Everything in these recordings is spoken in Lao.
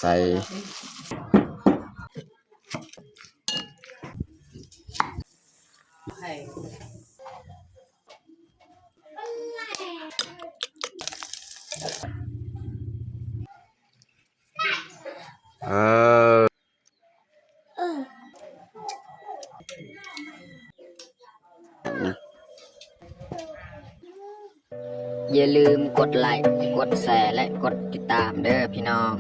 ໃສ່ ເອີ ຢ່າລືມກົດໄລ, ກົດແຊ ແລະ ກົດຕິດຕາມເດີ້ພີ່ນ້ອງ.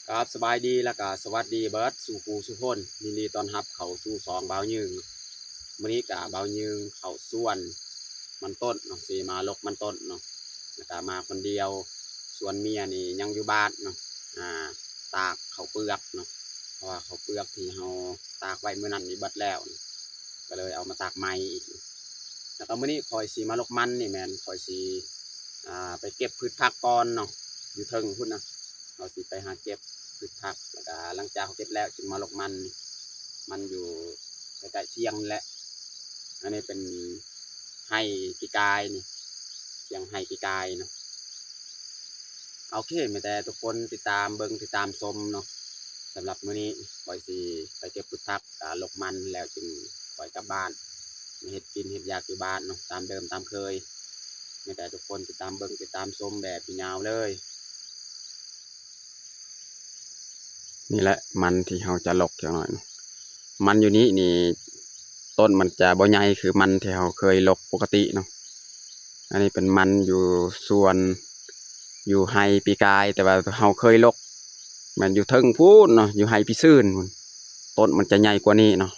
ຄັບ ສະບາຍດີ ແລ້ວກະສະຫວັດດີເບິດສູ່ຜູ້ສູ່ຄົນ. ຍິນດີຕ້ອນຮັບເຂົ້າສູ່ຊ່ອງບ່າວຍືງ. ມື້ນີ້ກະບ່າວຍືງເຂົ້າສວນມັນຕົ້ນເນາະ, ຊິມາລົກມັນຕົ້ນເນາະ, ແລ້ວກະມາຄົນດຽວ. ສ່ວນເມຍນີ້ຍັງຢູ່ບ້ານເນາະ, ອາ ຕາກເຂົ້າເປືອກເນາະ, ເພາະວ່າເຂົ້າເປືອກທີ່ເຮົາຕາກໄວ້ມື້ນັ້ນນີ້ເບິດແລ້ວ, ກະເລີຍເອົາມາຕາກໃໝ່ອີກ. ແລ້ວກະມື້ນີ້ຂ້ອຍຊິມາລົກມັນນີ້ແມ່ນ ຂ້ອຍຊິ ອ່າ ໄປເກັບພືດຜັກກ່ອນເນາະ, ຢູ່ເທິງພຸ້ນນະ. ເຮົາຊິໄປຫາເກັບພືດຜັກ ແລ້ວກະຫຼັງຈາກເຮົາເກັບແລ້ວຈຶ່ງມາລົກມັນ. ມັນຢູ່ໃກ້ໆທຽງນີ້ແຫຼະ. ອັນນີ້ເປັນໄຮ່ປີກາຍນີ້, ທຽງໄຮ່ປີກາຍເນາະ. ໂອເຄ ມີແຕ່ທຸກຄົນຕິດຕາມເບິ່ງ ຕິດຕາມຊົມເນາະ. ສຳລັບມື້ນີ້ຂ້ອຍຊິໄປເກັບພືດຜັກ ກະລົກມັນແລ້ວຈຶ່ງຄ່ອຍກັບບ້ານ ມາເຮັດກິນເຮັດຢາກຢູ່ບ້ານເນາະ ຕາມເດີມຕາມເຄີຍ. ມີແຕ່ທຸກຄົນຕິດຕາມເບິ່ງ ຕິດຕາມຊົມແບບຍາວເລີຍ. ນີ້ແຫຼະມັນທີ່ເຮົາຈະລົກຈັກໜ້ອຍ. ມັນຢູ່ນີ້ນີ້ ຕົ້ນມັນຈະບໍ່ໃຫຍ່ຄືມັນທີ່ເຮົາເຄີຍລົກປົກກະຕິເນາະ. ອັນນີ້ເປັນມັນຢູ່ສວນ ຢູ່ໄຮ່ປີກາຍ, ແຕ່ວ່າເຮົາເຄີຍລົກແມ່ນຢູ່ເທິງພຸ້ນເນາະ, ຢູ່ໄຮ່ປີຊືນພຸ້ນ. ຕົ້ນມັນຈະໃຫຍ່ກວ່ານີ້ເນາະ,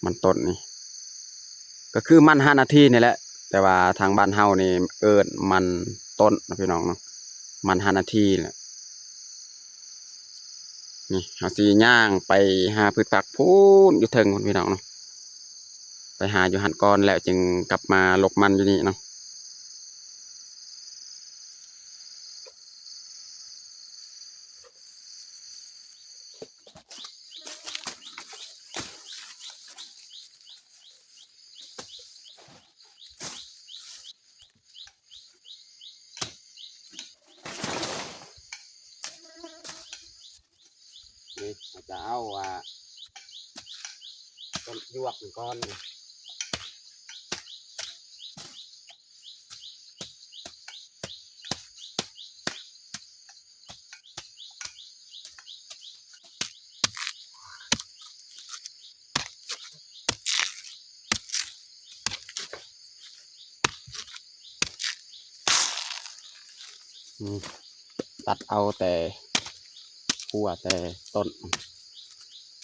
ມັນຕົ້ນນີ້ ກະຄືມັນຫ້ານາທີນີ້ແຫຼະ, ແຕ່ວ່າທາງບ້ານເຮົານີ້ເອີ້ນມັນຕົ້ນເນາະ ພີ່ນ້ອງເນາະ, ມັນຫ້ານາທີແຫຼະ. ນີ້ເຮົາຊິຍ່າງໄປຫາພືດຜັກພຸ້ນ ຢູ່ເທິງພຸ້ນ ພີ່ນ້ອງເນາະ, ໄປຫາຢູ່ຫັ້ນກ່ອນ ແລ້ວຈຶ່ງກັບມາລົກມັນຢູ່ນີ້ເນາະ. ນີ້ ເຮົາຈະເອົາ ອ່າ ຕົ້ນຢວກກ່ອນ. ນີ້ ຕັດເອົາແຕ່ ຂົ້ວແຕ່ຕົ້ນ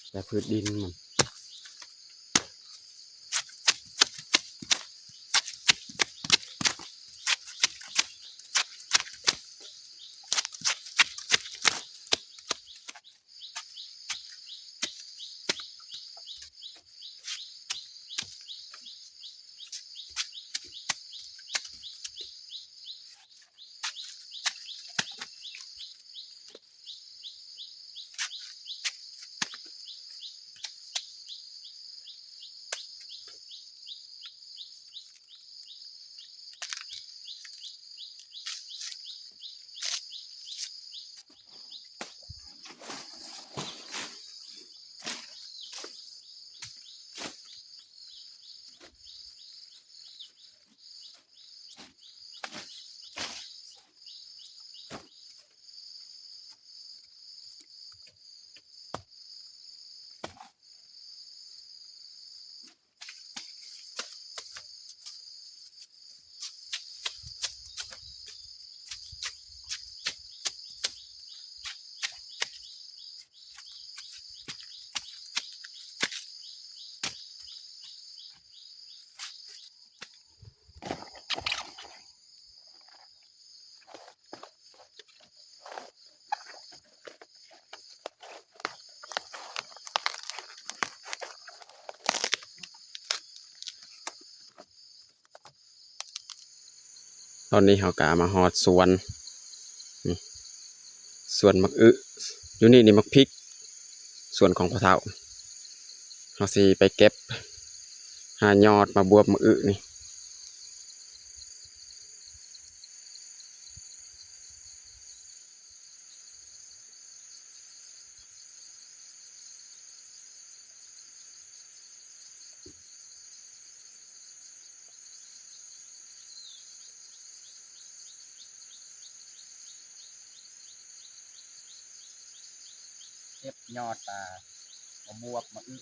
ແຕ່ພືດດິນມັນ. ນີ້ ອນນີ້ເຮົາກະມາຮອດສວນ ນີ້ ສວນໝາກອຶ ຢູ່ນີ້ນີ້ໝາກພິກ ສວນຂອງພໍ່ເຖົ້າ. ເຮົາຊິໄປເກັບ ຫາຍອດໝາກບວບໝາກອຶນີ້. ເກັບຍອດ ອ່າ ໝາກບວບ ໝາກອຶ.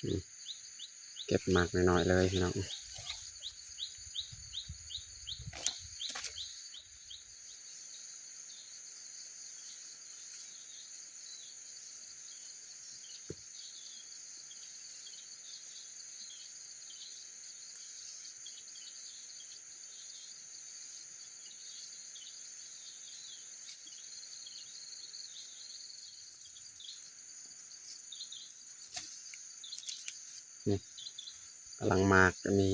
ອືມ ເກັບໝາກນ້ອຍໆເລີຍພີ່ນ້ອງ. ນີ້ ກຳລັງໝາກກໍມີ.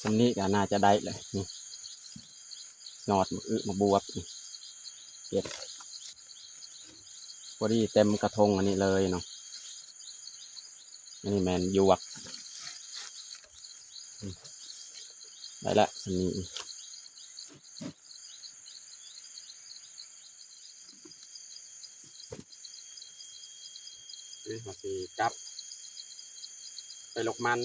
ຊ່ຳນີ້ກໍໜ້າຈະໄດ້ແຫຼະ ນີ້ ຍອດໝາກອຶ ໝາກບວບ ນີ້ ເກັບ ພໍດີເຕັມກະທົງອັນນີ້ເລີຍເນາະ. ອັນນີ້ແມ່ນຢວກ ອືມ ໄດ້ລະ ຊ່ຳນີ້. ນີ້ເຮົາຊິກັບໄປລົກມັນ.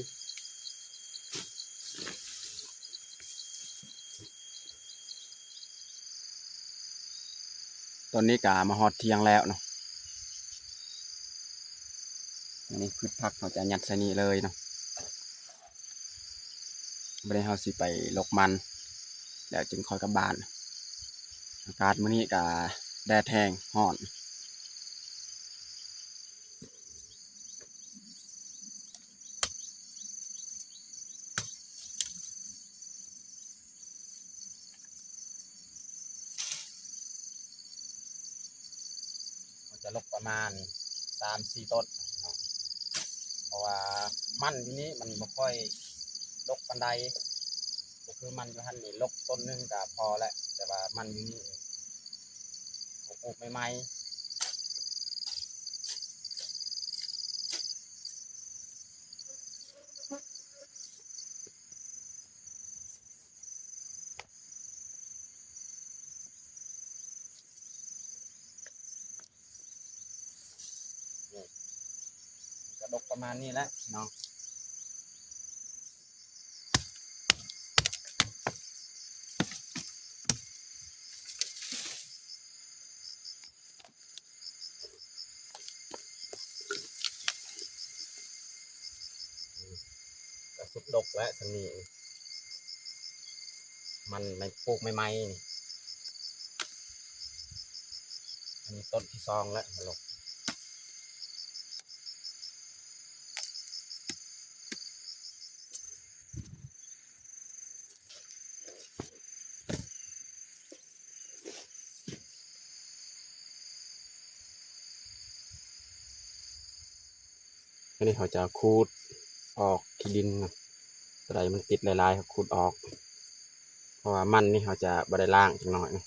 ຕອນນີ້ກະມາຮອດທ່ຽງແລ້ວເນາະ. ອັນນີ້ພືດຜັກເຮົາຈະຍັດໃສ່ນີ້ເລີຍເນາະ. ບາດນີ້ເຮົາຊິໄປລົກມັນ ແລ້ວຈຶ່ງຄ່ອຍກັບບ້ານ. ອາກາດມື້ນີ້ກະແດດແຮງ ຮ້ອນ. ເຮົາຈະລົກປະມານສາມສີ່ຕົ້ນເນາະ ເພາະວ່າມັນຢູ່ນີ້ມັນບໍ່ຄ່ອຍດົກປານໃດ ກໍຄືມັນຢູ່ຫັ້ນນີ້ ລົກຕົ້ນໜຶ່ງກໍພໍແລ້ວ ແຕ່ວ່າມັນຢູ່ນີ້ເຂົາປູກໃໝ່ໆ. ນີ້ ກະດົກປະມານນີ້ແຫຼະເນາະ. ກະສຸກດົກແລ້ວຊ່ຳນີ້ ມັນ ມັນປູກໃໝ່ໆນີ້. ອັນນີ້ຕົ້ນທີສອງແລ້ວ ມັນລົກ. ອັນນີ້ເຮົາຈະຂູດອອກຂີ້ດິນເນາະ ໂຕໃດມັນຕິດຫຼາຍໆ ເຮົາຂູດອອກ ເພາະວ່າມັນນີ້ເຮົາຈະບໍ່ໄດ້ລ້າງຈັກໜ້ອຍເນາະ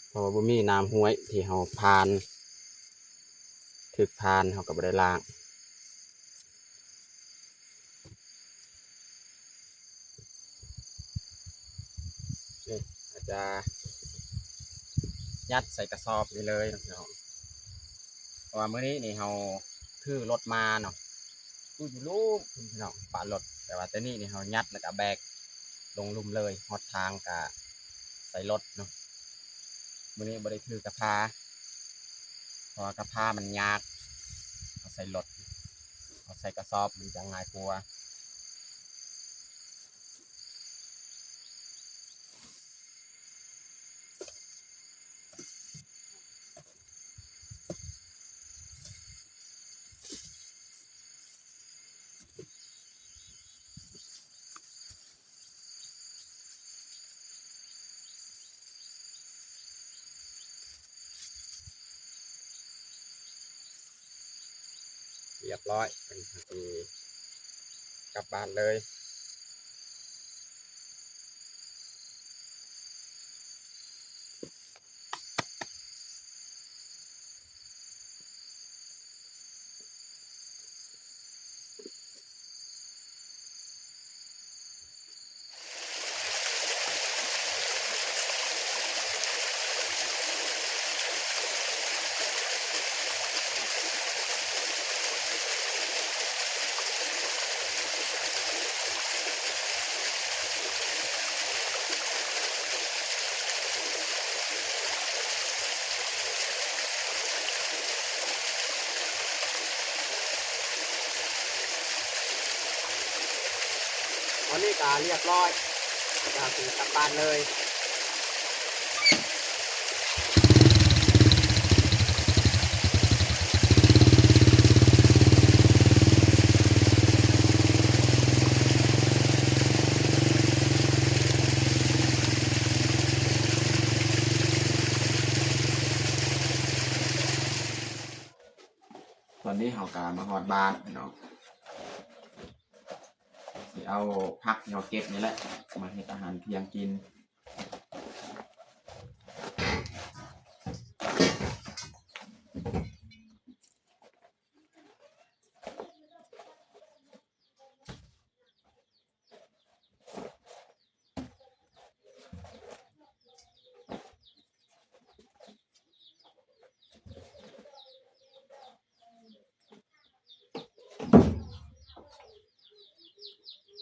ເພາະວ່າບໍ່ມີນ້ຳຫ້ວຍທີ່ເຮົາຜ່ານ ຖືກຜ່ານ ເຮົາກໍບໍ່ໄດ້ລ້າງ. ນີ້ ເຮົາຈະຍັດໃສ່ກະສອບນີ້ເລີຍເນາະພີ່ນ້ອງ ເພາະວ່າມື້ນີ້ນີ້ເຮົາຖືລົດມາເນາະ ຢູ່ລຸ່ມພຸ້ນພີ່ນ້ອງ ປະລົດ ແຕ່ວ່າຕອນນີ້ນີ້ເຮົາຍັດແລ້ວກະແບກລົງລຸ່ມເລີຍ ຮອດທາງກະໃສ່ລົດເນາະ. ມື້ນີ້ບໍ່ໄດ້ຖືກະພາ ເພາະວ່າກະພາມັນຍາກ ໃສ່ລົດ ເອົາໃສ່ກະສອບ ມັນຈະງ່າຍກວ່າ. ຮຽບຮ້ອຍ ກັບບ້ານເລີຍ. ຕອນນີ້ກະຮຽບຮ້ອຍ ກະຊິກັບບ້ານເລີຍ. ຕອນນີ້ເຮົາກະມາຮອດບ້ານເນາະ ຊິເອົາຜັກທີ່ເຮົາເກັບນີ້ແຫຼະ ມາເຮັດອາຫານທ່ຽງກິນ.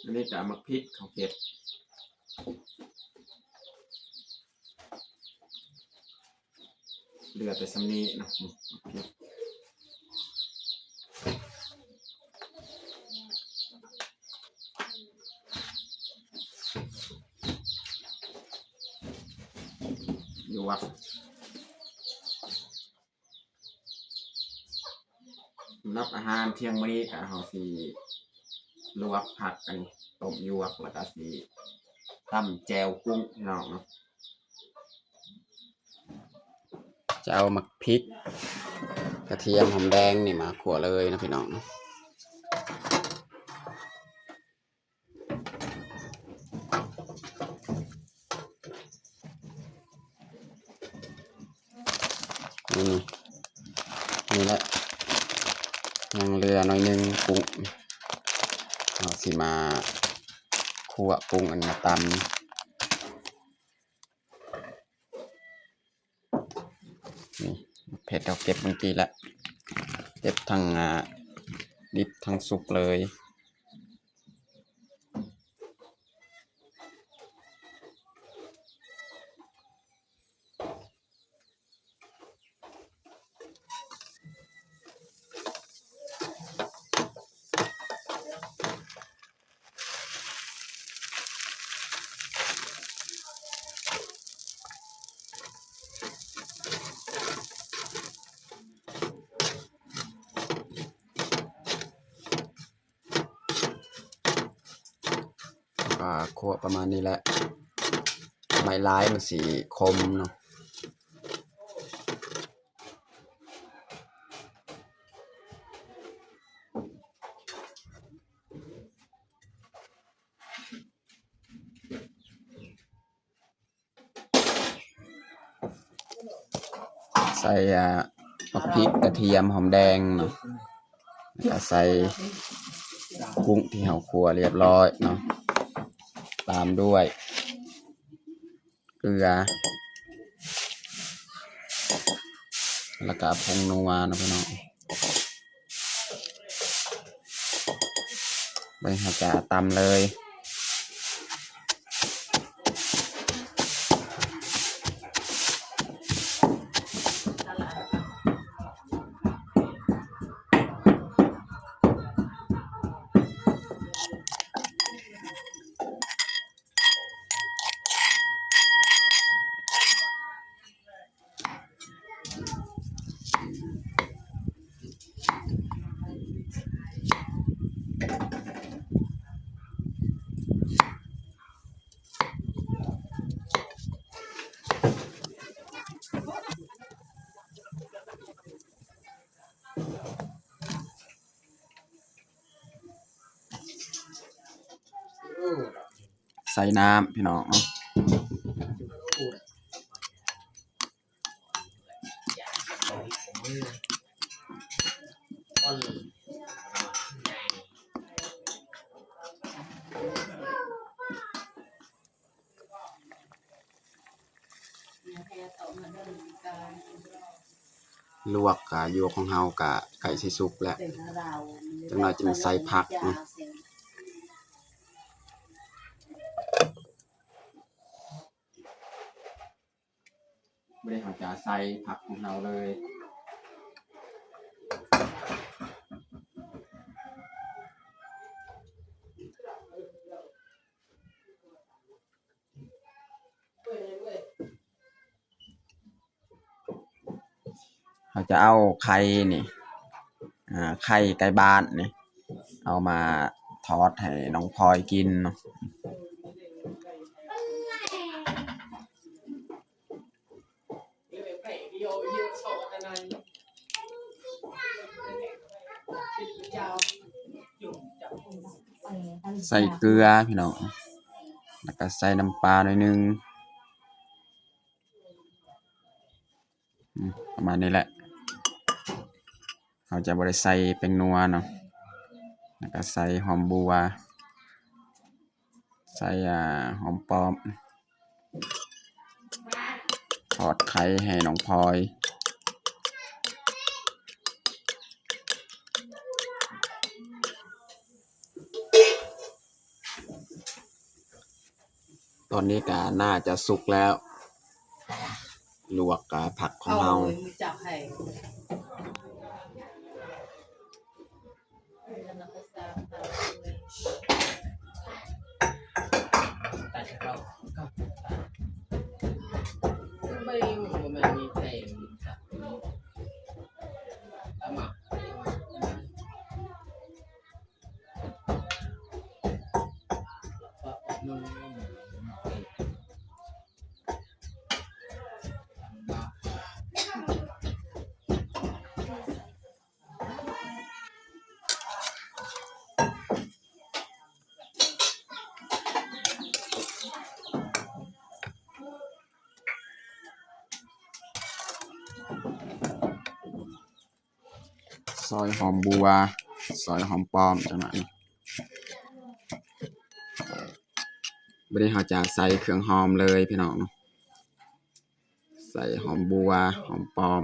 ອັນນີ້ກະໝາກພິກເຮົາເກັບ ເຫຼືອແຕ່ຊ່ຳນີ້ເນາະ ໝາກພິກ ຢວກ. ສຳລັບອາຫານທ່ຽງມື້ນີ້ກະເຮົາຊິລວກຜັກ ອັນນີ້ຕົ້ມຢວກ ແລ້ວກະຊິຕຳແຈ່ວກຸ້ງພີ່ນ້ອງເນາະ. ຈະເອົາໝາກພິກ ກະທຽມ ຫອມແດງນີ້ມາຂົ້ວເລີຍເນາະພີ່ນ້ອງ. ນີ້ ນີ້ແຫຼະ ຍັງເຫຼືອໜ້ອຍໜຶ່ງກຸ້ງ ເຮົາຊິມາຂົ້ວກຸ້ງ ອັນມາຕຳ. ນີ້ ເຜັດເຮົາເກັບມື້ກີ້ລະ ເກັບທັງ ອ່າ ດິບທັງສຸກເລີຍ. ກະຂົ້ວປະມານນີ້ແຫຼະ ໄມ້ຫຼາຍມັນຊິຂົມເນາະ. ໃສ່ ອ່າ ໝາກພິກ ກະທຽມ ຫອມແດງເນາະ ແລ້ວກະໃສ່ກຸ້ງທີ່ເຮົາຂົ້ວລຽບຮ້ອຍເນາະ ຕາມດ້ວຍເກືອ ແລ້ວກະຜົງນົວເນາະພີ່ນ້ອງ. ບາດນີ້ເຮົາຈະຕຳເລີຍ. ເ ໃສ່ນ້ຳພີ່ນ້ອງເນາະ. ລວກກະ ຢວກຂອງເຮົາກະໃກ້ຊິສຸກແລ້ວ ຈັກໜ້ອຍຈຶ່ງໃສ່ຜັກເນາະ. ບໍ່ໄດ້ ເຮົາຈະໃສ່ຜັກຂອງເຮົາເລີຍ. ເຮົາຈະເອົາໄຂ່ນີ້ ອ່າ ໄຂ່ໄກ່ບ້ານນີ້ ເອົາມາທອດໃຫ້ນ້ອງພອຍກິນເນາະ. ໃສ່ເກືອພີ່ນ້ອງ ແລ້ວກໍໃສ່ນ້ຳປາໜ້ອຍໜຶ່ງ. ອືມ ປະມານນີ້ແຫຼະ ເຮົາຈະບໍ່ໄດ້ໃສ່ແປ້ງນົວເນາະ. ແລ້ວກໍໃສ່ຫອມບົ່ວ ໃສ່ ອ່າ ຫອມປ້ອມ ທອດໄຂ່ໃຫ້ນ້ອງພອຍ. ຕອນນີ້ກະໜ້າຈະສຸກແລ້ວ ລວກກະຜັກຂອງເຮົາ. ຊອຍຫອມບົ່ວ ຊອຍຫອມປ້ອມຈັກໜ້ອຍ. ບາດນີ້ເຮົາຈະໃສ່ເຄື່ອງຫອມເລີຍພີ່ນ້ອງເນາະ ໃສ່ຫອມບົ່ວ ຫອມປ້ອມ.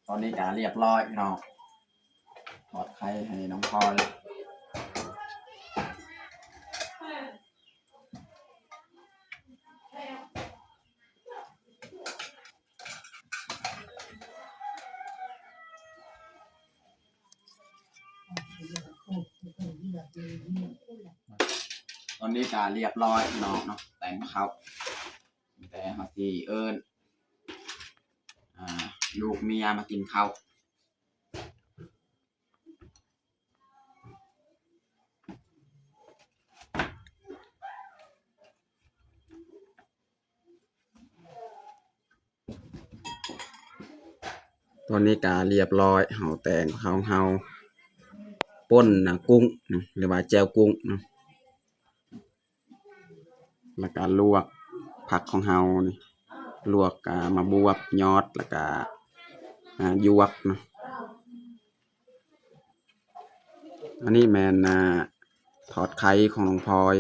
ຕອນນີ້ກະລຽບຮ້ອຍພີ່ນ້ອງ ທອດໄຂ່ໃຫ້ນ້ອງພອຍ. ຕອນນີ້ກະລຽບຮ້ອຍພີ່ນ້ອງເນາະ ແຕ່ງເຂົ້າ ແຕ່ເຮົາຊິເອີ້ນ ອ່າ ລູກເມຍມາກິນເຂົ້າ. ຕອນນີ້ກະລຽບຮ້ອຍ ເຮົາແຕ່ງເຂົ້າເຮົາ ປົ່ນນະ ກຸ້ງນະ ຫຼືວ່າແຈ່ວກຸ້ງນະ. ແລ້ວກະລວກຜັກຂອງເຮົານີ້ ລວກ ອ່າ ໝາກບວບ ຍອດ ແລ້ວກະ ອ່າ ຢວກເນາະ. ອັນນີ້ແມ່ນ ອ່າ ທອດໄຂ່ຂອງນ້ອງພອຍ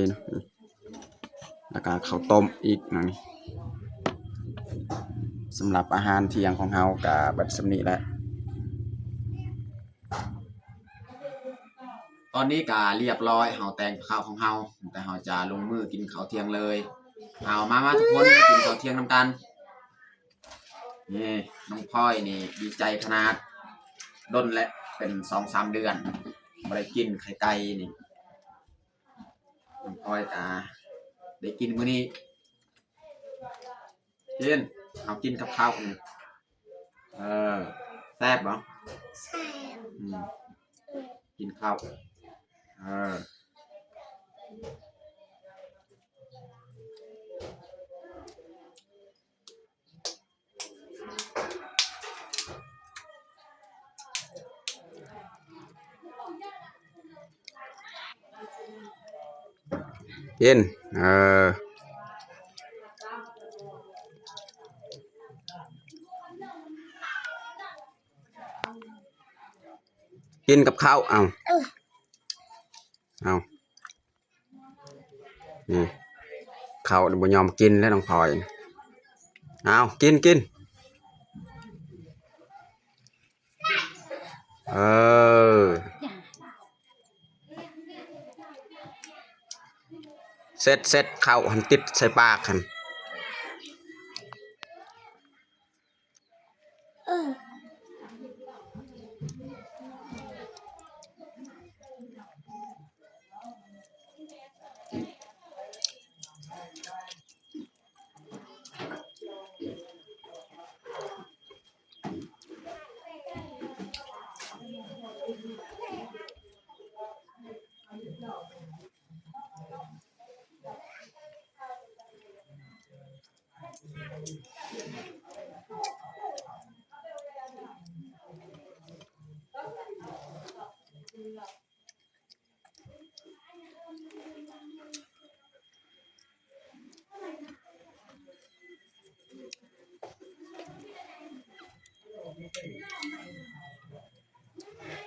ແລ້ວກະເຂົ້າຕົ້ມອີກນະ. ສຳລັບອາຫານທ່ຽງຂອງເຮົາກະເບິດສ່ຳນີ້ແຫຼະ. ຕອນນີ້ກະລຽບຮ້ອຍ ເຮົາແຕ່ງກັບເຂົ້າຂອງເຮົາ ແຕ່ເຮົາຈະລົງມືກິນເຂົ້າທ່ຽງເລີຍ. ເອົາ ມາ ມາທຸກຄົນ ມາກິນເຂົ້າທ່ຽງນຳກັນ. ນີ້ນ້ອງພອຍນີ້ດີໃຈຂະໜາດ ດົນແຫຼະ ເປັນສອງສາມເດືອນບໍ່ໄດ້ກິນໄຂ່ໄກ່ນີ້. ນ້ອງພອຍກະໄດ້ກິນມື້ນີ້. ກິນ ເອົາ ກິນກັບເຂົ້ານີ້. ເອີ ແຊບບໍ່? ແຊບ. ອືມ ກິນເຂົ້າ. ເອີ ກິນ ເອີ ກິນກັບເຂົ້າ. ເອົາ ເອົາ ນີ້ ເຂົ້ານີ້ບໍ່ຍອມກິນແລ້ວນ້ອງພອຍ. ເອົາ ກິນ ກິນ. ເອີ ເຊັດ ເຊັດ ເຂົ້າຫັ້ນຕິດໃສ່ປາກຫັ້ນ.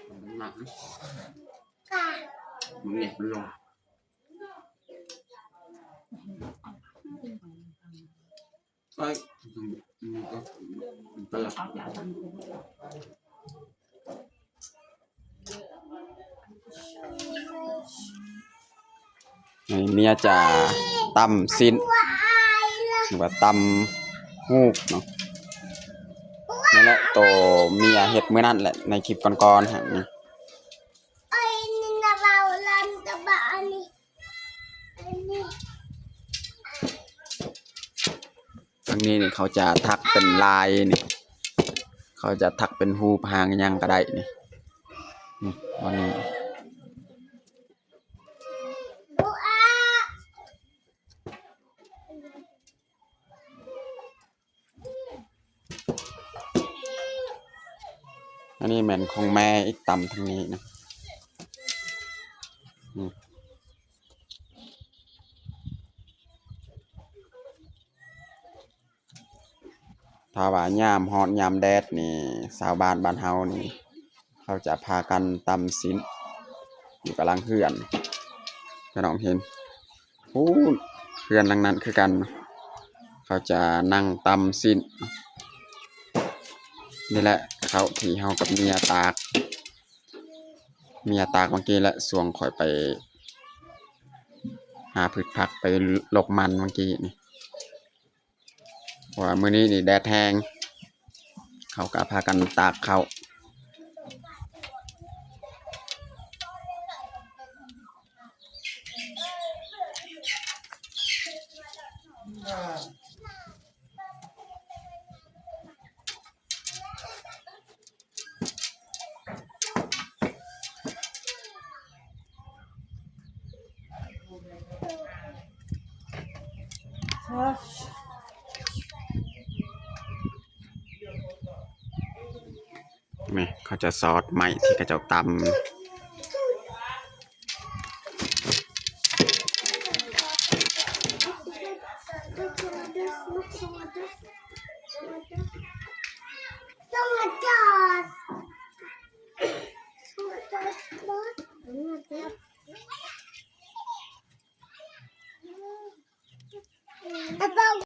ມັນໜັກນະ ມັນແໜກມັນລົງ. ນີ້ເມຍຈະຕຳຊີ້ນ ຫຼືວ່າຕຳຫູບເນາະ. ນັ້ນແຫຼະ ໂຕເມຍເຮັດມື້ນັ້ນແຫຼະ ໃນຄລິບກ່ອນໆຫັ້ນ. ທາງນີ້ນີ້ເຂົາຈະຖັກເປັນລາຍນີ້ ເຂົາຈະຖັກເປັນຮູບຮ່າງຫຍັງກະໄດ້ນີ້ ນີ້ ອັນນີ້. ອັນນີ້ແມ່ນຂອງແມ່ອີກ ຕຳທາງນີ້ນະ ອືມ. ຖ້າວ່າຍາມຮ້ອນຍາມແດດນີ້ ຊາວບ້ານບ້ານເຮົານີ້ ເຂົາຈະພາກັນຕຳຊີ້ນຢູ່ກາງຫຼັງເຮືອນ ພີ່ນ້ອງເຫັນ. ພຸ້ນ ເຮືອນຫຼັງນັ້ນຄືກັນ ເຂົາຈະນັ່ງຕຳຊີ້ນ. ນີ້ແຫຼະເຂົ້າທີ່ເຮົາກັບເມຍຕາກ ເມຍຕາກຫວ່າງກີ້ແຫຼະ ຊ່ວງຂ້ອຍໄປຫາພືດຜັກ ໄປລົກມັນຫວ່າງກີ້ນີ້. ເພາະວ່າມື້ນີ້ນີ້ແດດແຮງ ເຂົາກະພາກັນຕາກເຂົ້າ. ນີ້ເຂົາຈະຊອດໄມ້ທີ່ເຂົາເຈົ້າຕຳ.